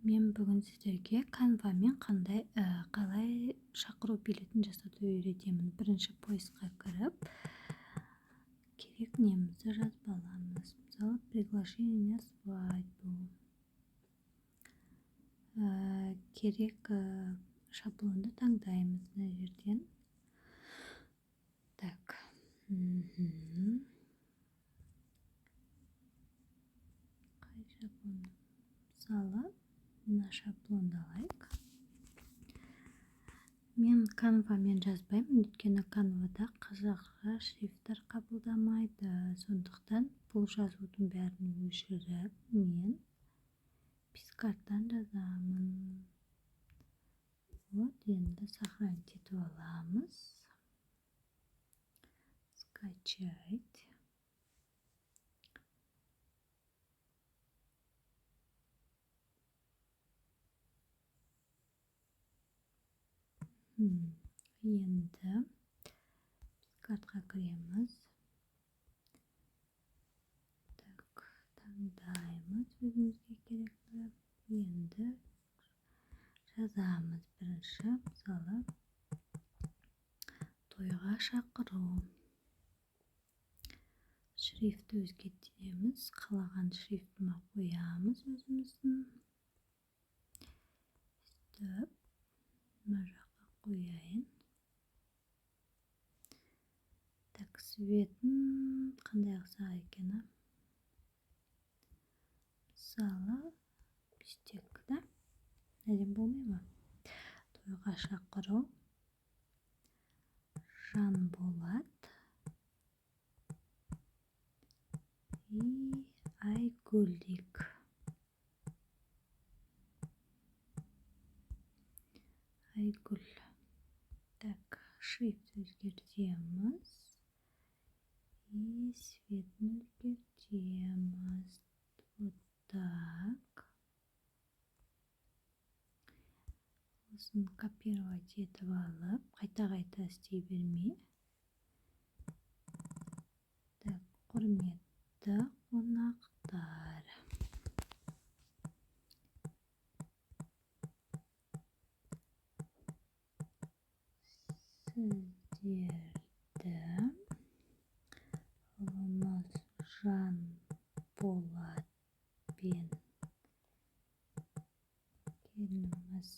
Мен бүгін сіздерге Canva-мен қандай қалай шақыру билетін жасауды үйретемін. Бірінші поиск қа кіріп, керек немізді жазып аламыз. Мысалы, приглашение на свадьбу. Керек шаблонды таңдаймыз мына жерден. Так. Қай шаблон? Мысалы, мына шаблонды алайық. Мен Canva-мен жазбаймын, өйткені Canva-да қазақша шрифттер қабылдамайды. Сондықтан бұл жазудың бәрін өшіріп, мен PicsArt-тан жазамын. Вот, енді сохранить етіп аламыз. Скачать. Енді PicsArt-қа кіреміз. Так, таңдаймыз өзімізге керекті. Енді жазамыз. Бірінші, мысалы, тойға шақыру. Шрифтті өзгертеміз, қалаған шрифтіме қоямыз өзіміздің. Сөйтіп, мына жаққа қояйын. Так, цвет ін қандай қылсақ екен, а? Мысалы, бүйтсек, да? Әдемі болмай ма? Тойға шақыру. Жанболат и Айгүл дейік. Айгүл. Так, шрифт өзгертеміз. И цвет ін өзгертеміз. Вот так. Осыны копировать етіп алып, қайта-қайта істей бермей. Так, құрметті қонақтар. Сіздерді ұлымыз Жанболат пен келініміз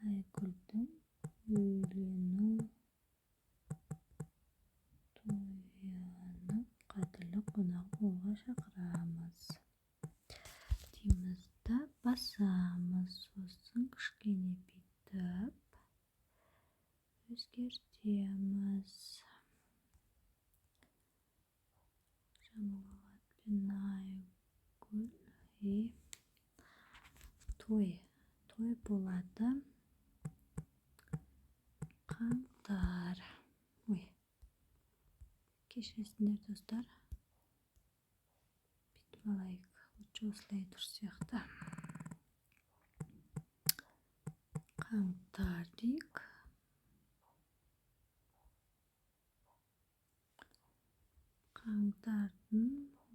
Айгүлдің үйлену тойының қадірлі қонағы болуға шақырамыз дейміз да, басамыз. Сосын кішкене бүйтіп өзгертеміз. Жанболат пен Айгүл и той. Той болады қаңтар. Ой, кешіресіңдер, достар. Бүйтіп алайық. Лучше осылай дұрыс сияқты. Қаңтар дейік. Қаңтардың,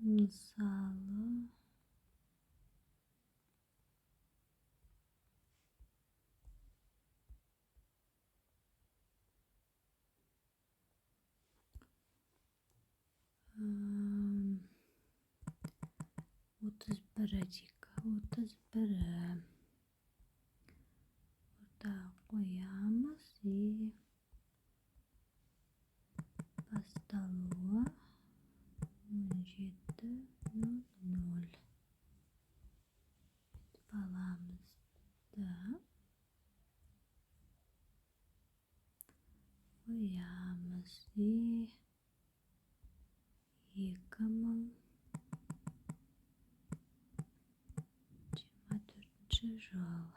мысалы, 31-і дейік. 31-і. Ортаға қоямыз и басталуы 17:00. Бүйтіп аламыз да қоямыз и 2024 жыл.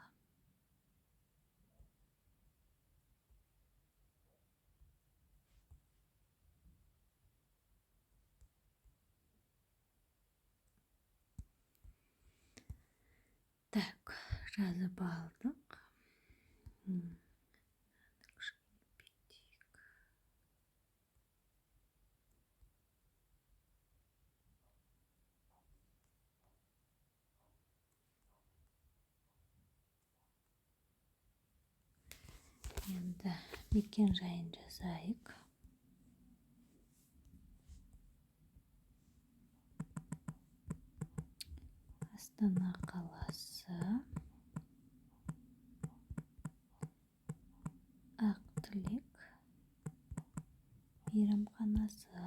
Так, жазып алдық. Кішкене бүйтейік. Енді мекен жайын жазайық. Астана қаласы, Ақтілек мейрамханасы.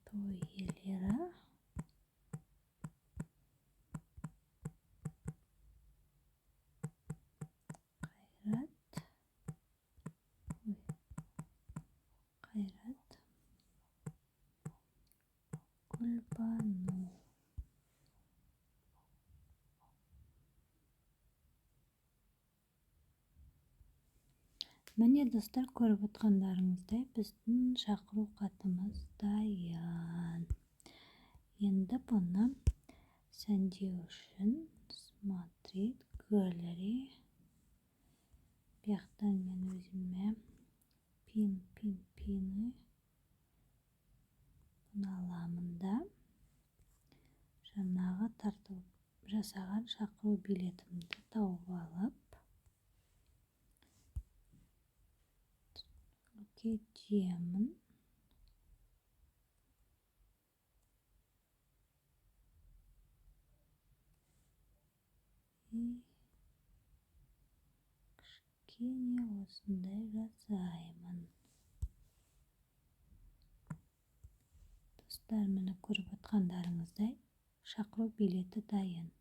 Той иелері Қайрат, ой, Қайрат Гүлбану. Міне, достар, көріп отқандарыңыздай, біздің шақыру хатымыз дайын. Енді бұны сәндеу үшін смотреть галерея, бұяқтан мен өзіме пин, пин, пины, бұны аламын да, жаңағы тартып жасаған шақыру билетімді тауып алып кетемін. И кішкене осындай жасаймын. Достар, міне, көріп отқандарыңыздай, шақыру билеті дайын.